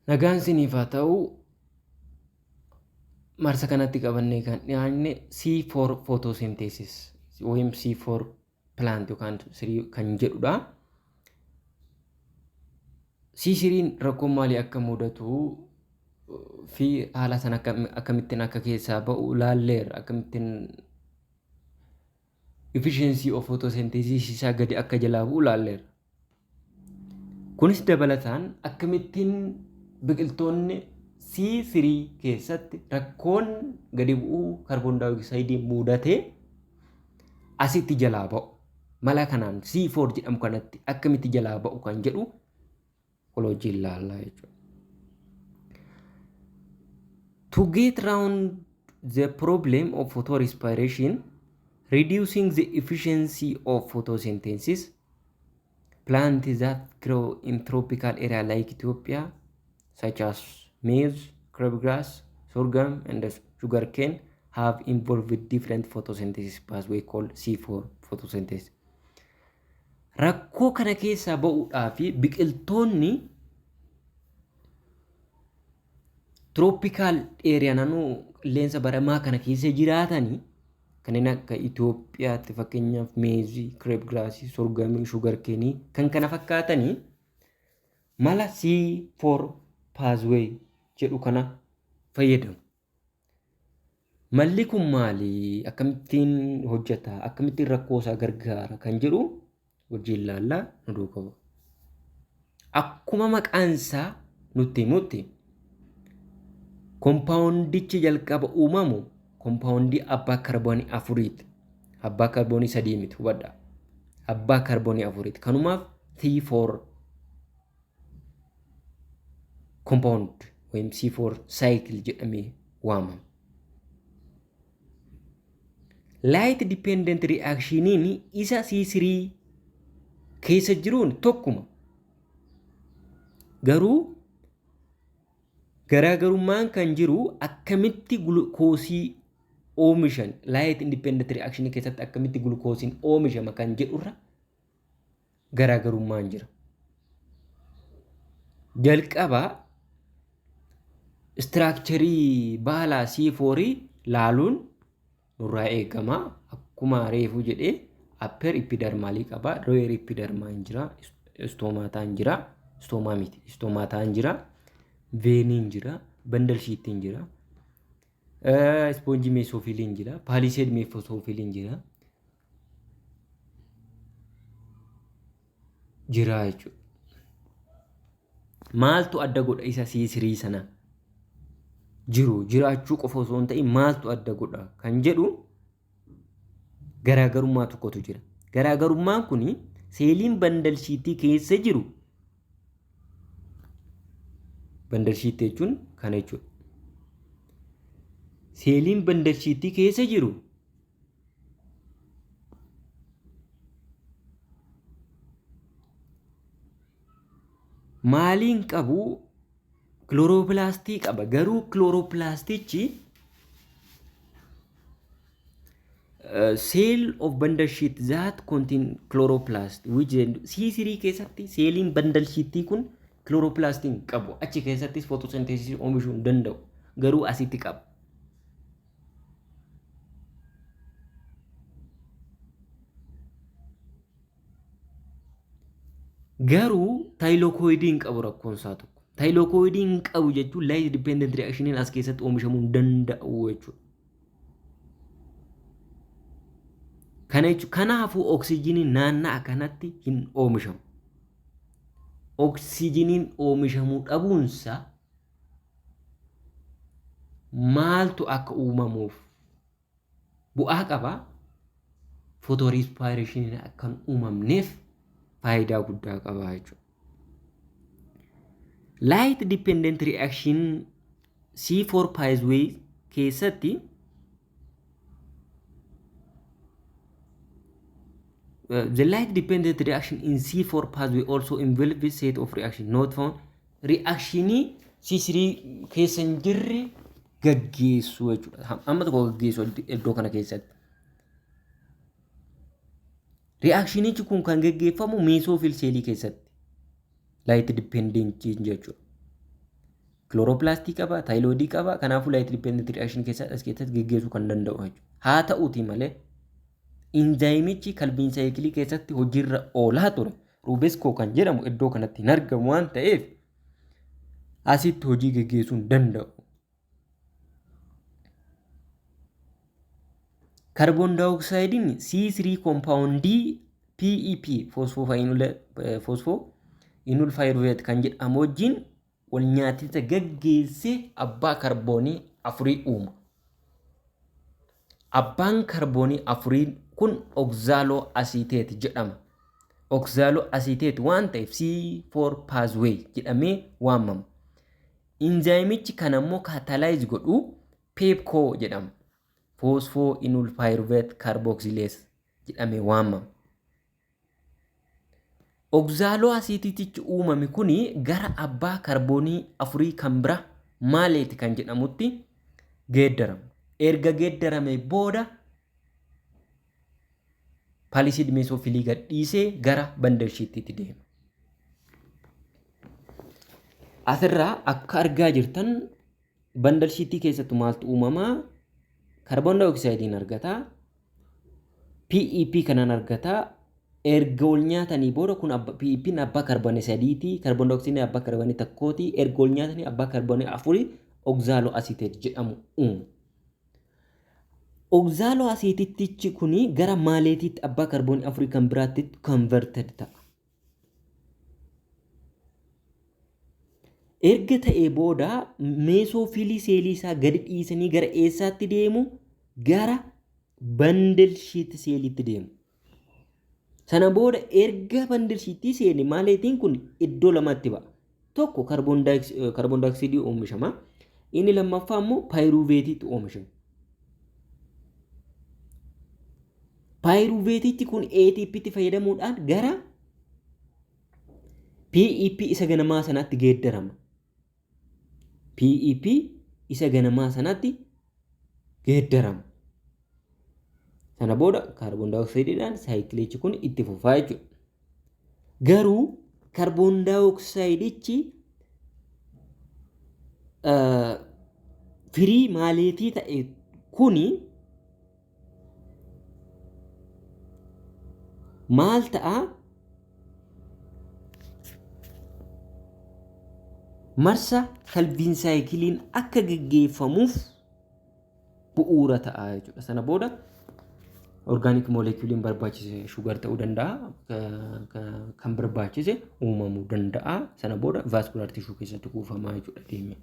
Nagaan isiniif haa ta'u. Marsa kanatti qabannee kan dhiyaanne C4 photosynthesis ወይም C4 plant yookaan sirii kan jedhudha. C3n rakkoon maalii akka mudatu fi haala sana akkamittiin akka keessaa ba'u laalleerra, akkamittiin efficiency of photosynthesis isaa gadi akka jalaa bu'u laalleerra. Kunis dabalataan akkamittiin biqiltoonni C3 keessatti rakkoon gadi bu'uu kaarboon daayooksaayidii mudatee asitti jalaa ba'u. Mala kanaan C4 jedhamu kanatti akkamitti jalaa ba'u kan jedhu wal wajjin laallaa jechuudha. To get round the problem of photorespiration, reducing the efficiency of photosynthesis, plants that grow in tropical area like Ethiopia, such as maize, crabgrass, sorghum, and sugarcane, have involved different photosynthesis pathway called C4 photosynthesis. Rakkoo kana keessaa ba'uudhaaf biqiltoonni tropical area naannoo qilleensa baramaa kana keessa jiraatanii kanneen akka Itoophiyaatti fakkeenyaaf meezii, kireepgiraasii, sorgamii, shugarkeenii kan kana fakkaatanii mala C4 pathway jedhu kana fayyadamu. Malli kun maali? Akkamittiin hojjeta? Akkamittiin rakkoo isaa gargaara? Kan jedhu wajjin ilaallaa, nu duukaa bu'a. Akkuma maqaan isaa nutti himutti kompaawundichi jalqaba uumamu kompaawundii abbaa kaarboonii afuriiti. Abbaa kaarboonii sadii miti, hubadhaa. Abbaa kaarboonii afuriiti. Kanumaaf C4 compound ወይም C4 cycle jedhamee waamama. Light dependent reactioniin isa C3 keessa jiruun tokkuma. Garuu garaagarummaan kan jiru akkamitti gulukoosii oomishan, light independent reaction keessatti akkamitti gulukoosiin oomishama kan jedhurra garaagarummaan jira. Jalqaba istiraakcharii baalaa C4 laaluun nurraa eegama. Akkuma reefuu jedhee upper epidermalii qaba, lower epidermal jira, istoomataan jira, istoomaa miti, istoomataan jira, veeniin jira, bundle sheetiin jira, ispoonjii meesoofiliin jira, paaliseed meesoofiliin jira. Jira jechuudha. Maaltu adda godha isa C3 sana jiru jiraachuu qofa osoo hin ta'in maaltu adda godha kan jedhu garaagarummaa tokkotu jira. Garaagarummaan kun seeliin bandalshiitii keessa jiru, bandalshiitii jechuun kana jechuudha. Seeliin bandalshiitii keessa jiru maaliin qabu? Kiloroopilaastii qaba. Garuu kilooropilaastichi cell of bundle sheet that contain chloroplast which C3 keessatti seeliin bundle sheetii kun chloroplast hin qabu. Achi keessattis photosynthesis oomishuu hin danda'u. Garuu asitti qaba. Garuu taayilookooyidii hin qabu, rakkoon isaa tokko. Taayilookooyidii hin qabu jechuun light dependent reactioniin as keessatti oomishamuu hin danda'u jechuudha. Kana jechuun kanaafuu oksijiniin naanna'a kanatti hin oomishamu. Oksijiniin oomishamuu dhabuunsa maaltu akka uumamuuf bu'aa qaba? Footoorispaayireeshiniin akka hin uumamneef faayidaa guddaa qaba jechuudha. Light dependent reaction C4 pathway keessatti the light dependent reaction in C4 pathway also involves set of reaction not found reactionii C3 keessa hin jirre gaggeessu jechuudha. Amma tokko gaggeessu iddoo kana keessatti. Reactionichi kun kan gaggeeffamu meesoofil seelii keessatti. Light dependent jechuudha. Chloroplastii qaba, thylakoidii qaba. Kanaafuu light dependent reaction keessatti as keessatti geggeessuu kan danda'u jechuudha. Haa ta'uutii malee enzymichi Calvin cycleii keessatti hojiirra oolaa ture Rubisco kan jedhamu iddoo kanatti hin argamu waan ta'eef asitti hojii geggeessuu hin danda'u. Carbon dioxideiin C3 compoundii PEP phosphoenolpyruvate kan jedhamu wajjin wal nyaatisa gaggeessee abbaa kaarboonii afurii uuma. Abbaan kaarboonii afurii kun oxaloacetate jedhama. Oxaloacetate waan ta'eef C4 pathway jedhamee waamama. Enzymichi kan ammoo catalyze godhu PEPCO jedhama. Phosphoenolpyruvate carboxylase jedhamee waamama. Oxaloacetatichi uumame kuni gara abbaa kaarboonii afurii kan bira malate kan jedhamutti geeddarama. Erga geeddarame booda palisade mesophyllii gadhiisee gara bundle sheathiitti deema. Asirraa akka argaa jirtan bundle sheathii keessattu maaltu uumamaa? Carbon dioxideiin argataa, PEP kanaan argataa. Erga wal nyaatanii booda kun PEP'n abbaa kaarboonii sadiiti, carbon dioxideiin abbaa kaarboonii tokkooti. Erga wal nyaatanii abbaa kaarboonii afurii oxaloacetate jedhamu uumu. Oxaloacetateichi kuni gara malateiitti abbaa kaarboonii afurii kan biraatti converted ta'a. Erga ta'ee booda mesophyllii seelii isaa gadi dhiisanii gara eessaatti deemu? Gara bundle sheath seeliitti deemu. Sana booda erga bundle sheathii seene malateiin kun iddoo lamatti ba'a. Tokko carbon dioxideii oomishama. Inni lammaffaa immoo pyruvateiitti oomishama. Pyruvateichi kun ATP'tti fayyadamuudhaan gara PEP isa ganamaa sanaatti geeddarama. PEP isa ganamaa sanaatti geeddarama. Sana booda carbon dioxideiidhaan cycleichi kun itti fufaa jechuudha. Garuu carbon dioxideichi firii malateii ta'e kuni maal ta'a? Marsa Calvin cycleiin akka geggeeffamuuf bu'uura ta'a jechuudha. Sana booda organic moleculeiin barbaachise sugar ta'uu danda'a. Kan barbaachise uumamuu danda'a. Sana booda vascular tissue keessatti kuufamaa jechuudha deemee.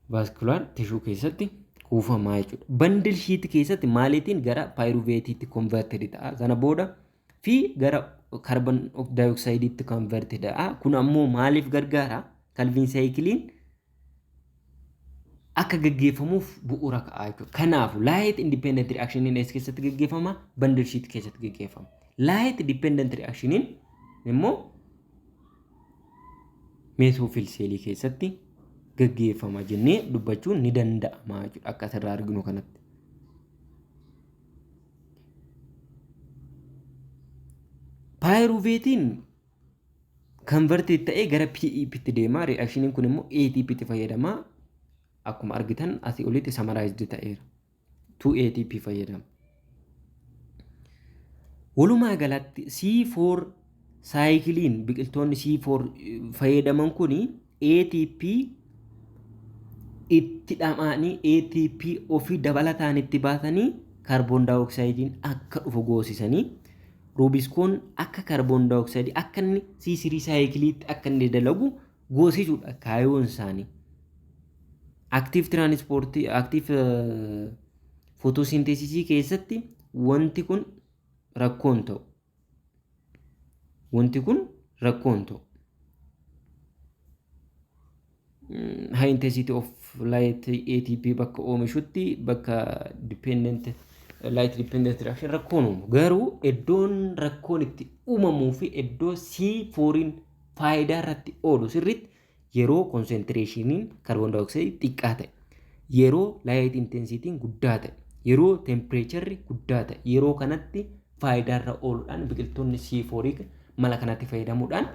Vascular tissue keessatti kuufamaa jechuudha. Bundle sheath keessatti malateiin gara pyruvateiitti converted ta'a. Sana booda fi gara carbon dioxideiitti converted ta'a. Kun ammoo maaliif gargaara? Calvin cycleiin akka gaggeeffamuuf bu'uura ka'a jechuudha. Kanaaf light independent reactioniin eessa keessatti gaggeeffama? Bundle sheath keessatti gaggeeffama. Light dependent reactioniin immoo mesophyll seelii keessatti gaggeeffama jennee dubbachuun ni danda'ama jechuudha akka asirraa arginu kanatti. Pyruvateiin converted ta'ee gara PEP'tti deema. Reactioniin kun immoo ATP'tti fayyadama. Akkuma argitan asii olitti summarized ta'eera. 2 ATP fayyadama. Walumaa galatti C4 cycleiin biqiltoonni C4 fayyadaman kuni ATP itti dhama'anii ATP ofii dabalataan itti baasanii carbon dioxideiin akka dhufu goosisanii Rubiscoon akka carbon dioxideii akka inni C3 cycleiitti akka inni dalagu goosisuudha kaayyoon isaanii. Active transportii active photosynthesisii keessatti wanti kun rakkoon ta'u. Wanti kun rakkoon ta'u. High intensity of light ATP bakka oomishutti bakka dependent light dependent reaction rakkoon uumu. Garuu iddoon rakkoon itti uumamuu fi iddoo C4 faayidaa irratti oolu sirriitti yeroo concentrationiin carbon dioxideii xiqqaa ta'e, yeroo light intensityiin guddaa ta'e, yeroo temperatureri guddaa ta'e, yeroo kanatti faayidaa irra ooluudhaan biqiltoonni C4 mala kanatti fayyadamuudhaan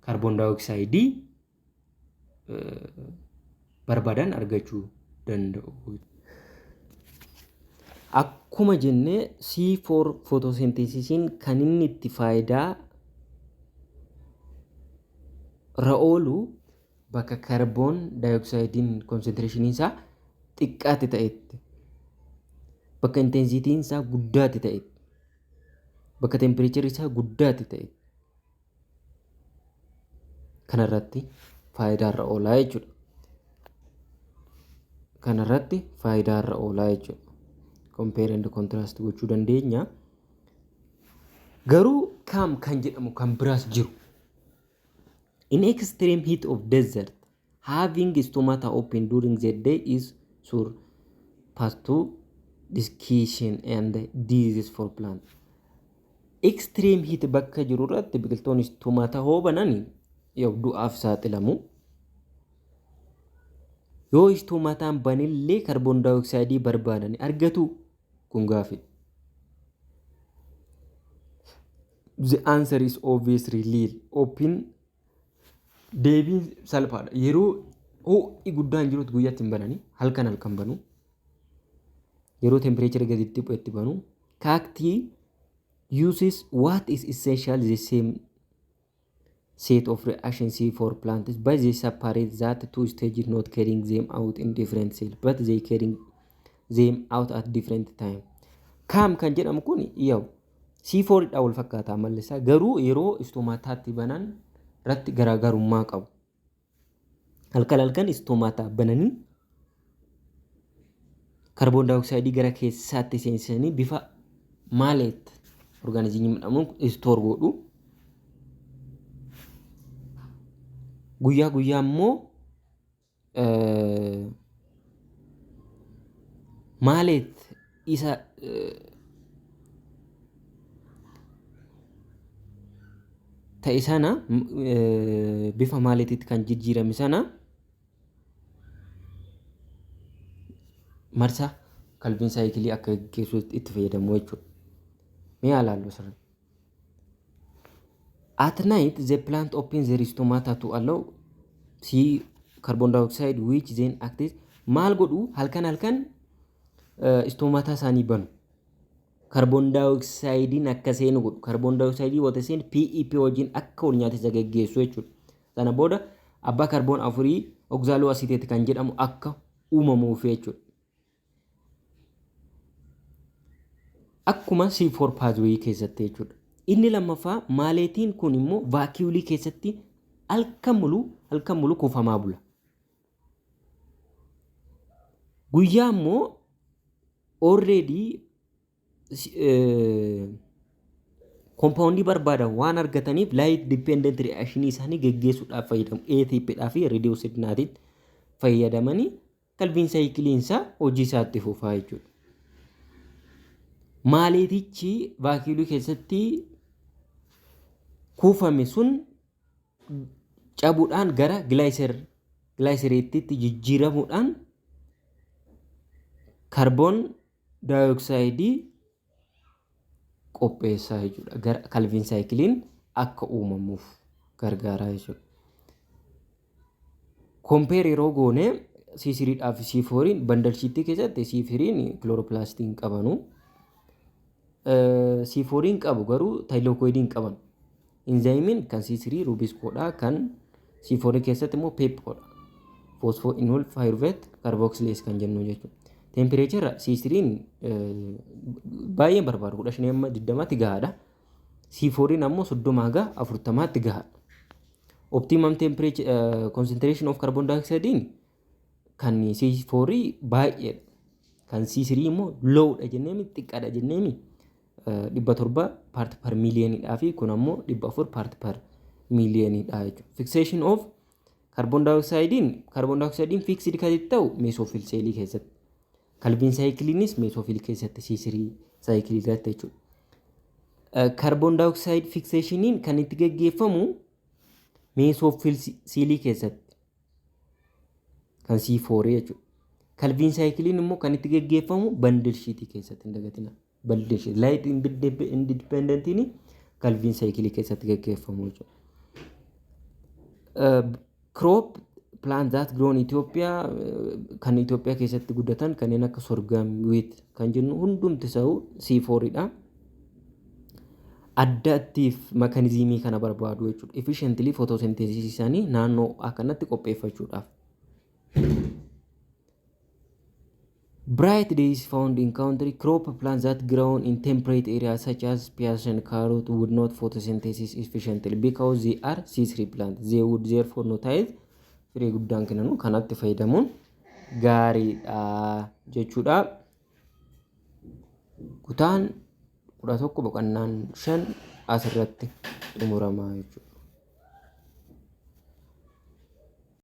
Kaarboon daayoksayidii barbaadan argachuu danda'u. Akkuma jennee, C4 photosynthesisiin kan inni itti faayidaa irra oolu bakka kaarboon daayoksaayidiin concentrationiin isaa xiqqaatti ta'etti, bakka intensityiin isaa guddaatti ta'etti, bakka temperatureri isaa guddaatti ta'etti kanarratti faayidaa irra oolaa jechuudha. Kanarratti faayidaa irra oolaa jechuudha. Compare and contrast gochuu dandeenya. Garuu CAM kan jedhamu kan biraas jiru. In extreme heat of desert, having stomata open during the day is sure path to desiccation and disease for plant. Extreme heat bakka jiru irratti biqiltoonni stomata hoo banan yoo du'aaf saaxilamu. Yoo stomataan banillee kaarboon daayoksayidii barbaadan argatu? Kun gaafii. The answer is obviously real. Open deebiin salphaadha. Yeroo ho'i guddaan jirutti guyyaatti hin banani, halkan halkan banu. Yeroo temperature gaditti bu'etti banu. Cacti uses what is essential the same set of reaction C4 plants, but they separate that two stages, not carrying them out in different cells, but they carrying them out at different time. CAM kan jedhamu kun yaa'u C4 dha wal fakkaata amalli isaa, garuu yeroo stomataatti banan irratti garaagarummaa qabu. Halkan halkan stomata bananii kaarboon daayoksayidii gara keessaatti seensisanii bifa malate organismii jedhamuun store godhu. Guyyaa guyyaa immoo malate isa ta'e sana, bifa malateitti kan jijjiirame sana, marsa Calvin cycleii akka gaggeessuutti itti fayyadamu jechuudha. Mee haa ilaallu asirratti. At night, the plant opens their stomata to allow C carbon dioxide, which then acts. Maal godhu? Halkan halkan stomata isaanii banu. Kaarboon daayoksaayidiin akka seenu godhu. Kaarboon daayoksayidii wata seenu PEP wajjin akka wal nyaata isa geggeessu jechuudha. Sana booda abbaa kaarboon afurii oxaloacetate kan jedhamu akka uumamuuf jechuudha. Akkuma C4 pathway keessatti jechuudha. Inni lammaffaa malateiin kun immoo vacuoleii keessatti halkan muluu kuufamaa bula. Guyyaa immoo already compoundii barbaadan waan argataniif light dependent reaction isaanii geggeessuudhaaf fayyadamu. ATP dhaa fi reduced NADitti fayyadamanii Calvin cycleiin isaa hojii isaatti fufaa jechuudha. Malateichi vacuoleii keessatti kuufame sun cabuudhaan gara glycerateitti jijjiiramuudhaan kaarboon daayoksayidii qopheessaa jechuudha. Gara Calvin cycleiin akka uumamuuf gargaaraa jechuudha. Compare yeroo goone C3dhaa fi C4 bundle sheathii keessatti C3 chloroplastii hin qabanu. C4 qabu, garuu thylakoidii hin qaban. Enzymeiin kan C3 RuBisCOdha, kan C4 keessatti immoo PEPCOdha. Phosphoenol pyruvate carboxylase kan jennu jechuudha. Temperature C3 baay'een barbaadu 15 amma 20tti gahaadha. C4 ammoo 30 haga 40tti gahaadha. Optimum temperature concentration of carbon dioxide kan C4 baay'eedha. Kan C3 immoo lowdha jenneemi, xiqqaadha jenneemi, 700 part per millioniidhaa fi kun ammoo 400 part per millioniidha jechuudha. Fixation of carbon dioxide, carbon dioxide fixed kan ta'u mesophyll cellii keessatti. Calvin cycleiinis mesophyll keessatti C3 cycleii irratti jechuudha. Carbon dioxide fixationiin kan itti geggeeffamu mesophyll cellii keessatti kan C4 jechuudha. Calvin cycleiin immoo kan itti geggeeffamu bundle sheathii keessatti, hin dagatina. Bundle sheathii light independentiin Calvin cycleii keessatti geggeeffamu jechuudha. Crop plant that grow in Ethiopia, kan Itoophiyaa keessatti guddatan kanneen akka sorghum, wheat kan jennu hundumti isaa C4 dha. Adaptive mechanismii kana barbaadu jechuudha. Efficiently photosynthesis isaanii naannoo akkanatti qopheeffachuudhaaf. Bright days found in country crop plants that grow in temperate areas such as peas and carrot would not photosynthesis efficiently because they are C3 plant. They would therefore not have firii guddaan kennanu kanatti fayyadamuun gaariidha jechuudha. Kutaan 11 boqonnaan 5 asirratti xumurama jechuudha.